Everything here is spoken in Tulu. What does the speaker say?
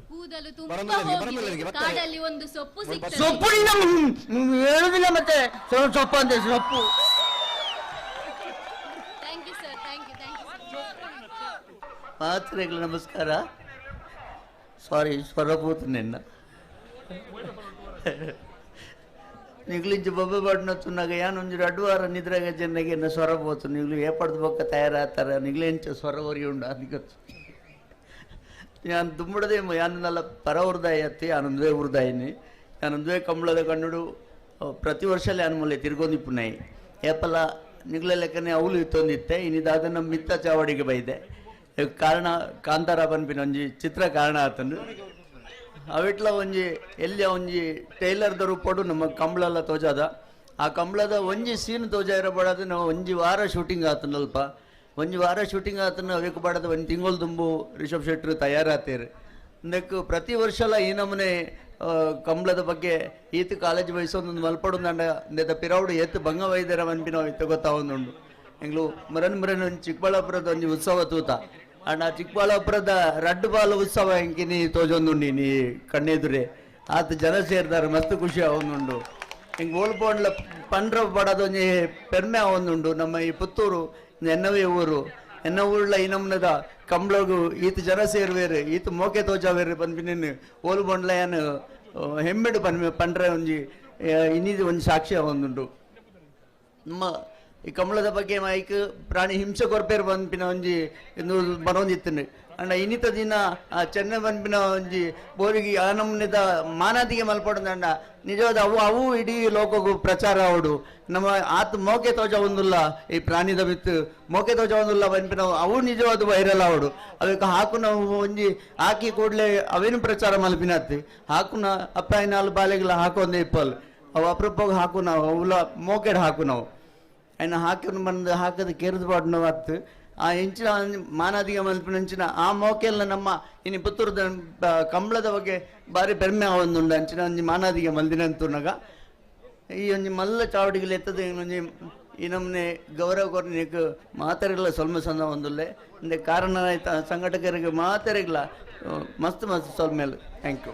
ಕೂದಲು ತುಂಬ ಬರಮಲ್ಲರಿಗೆ, ಹೋಗಿದೆ. ಬರಮಲ್ಲರಿಗೆ, ಬರ್ತಾರೆ. ಕಾಡಲ್ಲಿ ಒಂದು ಸೊಪ್ಪು ಸಿಗ್ತದೆ. ಸೊಪ್ಪು ನಿನ್ನ ಹೇಳುದಿಲ್ಲ ಮತ್ತೆ. ಸೊಪ್ಪು ಅಂತೆ ಸೊಪ್ಪು. Thank you sir, thank you, thank you. ಮಾತ್ರೆಗಳ ನಮಸ್ಕಾರ. ಸಾರಿ, ಸ್ವರಭೂತ ನಿನ್ನ ನಿಗ್ಲಿಂಚ ಬೊಬ್ಬೆ ಬಾಡ್ನೊತ್ತುನಾಗ ಯಾನೊಂಜಿ ರಡ್ಡು ವಾರ ನಿದ್ರಾಗ ಜನ್ನಗೆ ಎನ್ನ ಸ್ವರ ಪೋತು. ನಿಗ್ಲು ಏಪಡ್ದು ಬೊಕ್ಕ ತಯಾರಾತಾರ. ನಿಗ್ಲೆಂಚ ಸ್ವರ ಒರಿ ಉಂಡು ಅದಕ್ಕೆ ಯಾನ್ ದುಂಬುಡದೆ. ಯಾನ್ ಪರ ಉರ್ದಾಯಿ ಅತ್ತಿ, ಯಾನೊಂದುವೇ ಉರ್ದಾಯಿನಿ. ಯಾನೊಂದುವೇ ಕಂಬಳದ ಕಣ್ಣುಡು ಪ್ರತಿ ವರ್ಷ ಯಾನ್ ಮೂಲೆ ತಿರ್ಗೊಂದಿಪ್ಪುನೈ. ಏಪಲ ನಿಗ್ಲ ಲೆಕ್ಕನೆ ಅವಲು ಇತ್ತೊಂದಿತ್ತೆ. ಇನ್ನಿದಾದ ನಮ್ಮ ಮಿತ್ತ ಚಾವಡಿಗೆ ಬೈದೆ. ಕಾರಣ ಕಾಂತಾರ ಪನ್ಪಿನ ಒಂಜಿ ಚಿತ್ರ ಕಾರಣ ಆತನು. ಅವಿಟ್ಲ ಒಂಜಿ ಎಲ್ಲಿಯ ಒಂಜಿ ಟೈಲರ್ದ ರೂಪಡು ನಮ್ಮ ಕಂಬಳೆಲ್ಲ ತೋಜಾದ. ಆ ಕಂಬಳದ ಒಂಜಿ ಸೀನ್ ತೋಜ ಇರಬಾರ್ದು. ನಾವು ಒಂಜಿ ವಾರ ಶೂಟಿಂಗ್ ಆತನಲ್ಪ. ಒಂಜಿ ವಾರ ಶೂಟಿಂಗ್ ಆತನ. ಅವೆಕ್ ಬಾಡದ ಒಂಜಿ ತಿಂಗಳು ತುಂಬು ರಿಷಬ್ ಶೆಟ್ಟರು ತಯಾರಾತೇರು. ಇಂದಕ್ಕೆ ಪ್ರತಿ ವರ್ಷಲ ಈ ನಮೂನೆ ಕಂಬಳದ ಬಗ್ಗೆ ಈತ ಕಾಲೇಜ್ ವಯಸ್ಸೊಂದೊಂದು ಮಲ್ಪಡುಂದಂಡ ಇಂದೆತ ಪಿರವುಡು ಏತ್ ಬಂಗ ವೈದ್ಯರ ಮನ್ಪಿನ ಇತ್ತ ಗೊತ್ತಾವೊಂದುಂಡು. ಎಂಗ್ಲು ಮುರನ್ ಮುರನ್ ಒಂಜಿ ಚಿಕ್ಕಬಳ್ಳಾಪುರದ ಒಂಜಿ ಉತ್ಸವ ತೂತ. ಅಂಡ ಆ ಚಿಕ್ಕಬಳ್ಳಾಪುರದ ರಡ್ಡು ಬಾಲ ಉತ್ಸವ ಎಂಕಿನಿ ತೋಜೊಂದುಂಡು ನೀ ಕಣ್ಣೆದುರೆ. ಆತ ಜನ ಸೇರ್ದಾರೆ, ಮಸ್ತ್ ಖುಷಿ ಆವೊಂದುಂಡು. ಹಿಂಗೆ ಓಲ್ಪೋಂಡ್ಲ ಪಂಡ್ರ ಪಡದ ಒಂಜಿ ಪೆರ್ಮೆ ಆವೊಂದುಂಡು. ನಮ್ಮ ಈ ಪುತ್ತೂರು ಎನ್ನವೇ ಊರು. ಎನ್ನ ಊರ್ಲ ಈ ನಮ್ನದ ಕಂಬ್ಳಗು ಈತ ಜನ ಸೇರ್ವೇರು, ಈತ ಮೋಕೆ ತೋಜಾವೇರು ಪನ್ಪಿನ ಓಲು ಬೊಂಡ್ಲ ಯಾನ್ ಹೆಮ್ಮೆಡು ಪನ್ಪೆ ಪಂಡ್ರೆ ಒಂಜಿ ಇನ್ನಿದು ಒಂಜಿ ಸಾಕ್ಷಿ ಆವೊಂದುಂಡು. ನಮ್ಮ ಈ ಕಂಬಳದ ಬಗ್ಗೆ ಮೈಕ್ ಪ್ರಾಣಿ ಹಿಂಸೆ ಕೊರ್ಪೇರು ಪನ್ಪಿನ ಒಂಜಿ ಇಂದು ಬರೋಂದಿತ್ತುಂಡು. ಅಂಡ ಇನ್ನಿತ ದಿನ ಆ ಚೆನ್ನ ಪನ್ಪಿನ ಒಂಜಿ ಬೋರಿಗೆ ಆ ನಮೂನೆದ ಮಾನಾದಿಗೆ ಮಲ್ಪಡುಂದಂಡ ನಿಜವಾದ ಅವು ಅವು ಇಡೀ ಲೋಕಗು ಪ್ರಚಾರ ಆವಡು. ನಮ್ಮ ಆತ್ ಮೋಕೆ ತೋಜ ಒಂದುಲ್ಲ, ಈ ಪ್ರಾಣಿದ ಮಿತ್ತು ಮೋಕೆ ತೋಜ ಒಂದುಲ್ಲ ಪನ್ಪಿನ ಅವು ನಿಜವಾದ ವೈರಲ್ ಆವಡು. ಅವಕ್ಕೆ ಹಾಕುನ ಒಂಜಿ ಹಾಕಿ ಕೂಡಲೇ ಅವೇನು ಪ್ರಚಾರ ಮಲ್ಪಿನತ್ತು. ಹಾಕುನ ಅಪ್ಪ ನಾಲ್ ಬಾಲೆಗಳ ಹಾಕೊಂದೇ ಇಪ್ಪಲ್. ಅವು ಅಪರೂಪಕ್ಕೆ ಹಾಕು ನಾವು, ಅವುಲ ಮೋಕೆಡ್ ಹಾಕು ನಾವು. ಆಯ್ನ ಹಾಕಿನ ಬಂದು ಹಾಕದ ಕೆರೆದು ಪಾಡ್ನ ಅತ್ತು. ಆ ಎಂಚಿನ ಮಾನಾದಿಗೆ ಮಲ್ಪಿನ ಅಂಚಿನ ಆ ಮೋಕೆಲ್ಲ ನಮ್ಮ ಇನಿ ಪುತ್ತೂರುದ ಕಂಬಳದ ಬಗ್ಗೆ ಬಾರಿ ಪೆರ್ಮೆ ಆವೊಂದುಂಡು. ಅಂಚಿನ ಒಂಜಿ ಮಾನಾದಿಗೆ ಮಲ್ದಿನಂತುನಗ ಈ ಒಂಜಿ ಮಲ್ಲ ಚಾವಡಿಗಳು ಎತ್ತದ ಒಂಜಿ ಈ ನಮ್ಮನೆ ಗೌರವ ಕೊರ್ನಿಕ್ ಮಾತೆರೆಗ್ಲ ಸೊಲ್ಮೆ ಸಂದ ಒಂದುಲ್ಲೆ. ಇಂದೆ ಕಾರಣ ಸಂಘಟಕರಿಗೆ ಮಾತೆರೆಗ್ಲ ಮಸ್ತ್ ಮಸ್ತ್ ಸೊಲ್ಮೆಲ್. Thank you.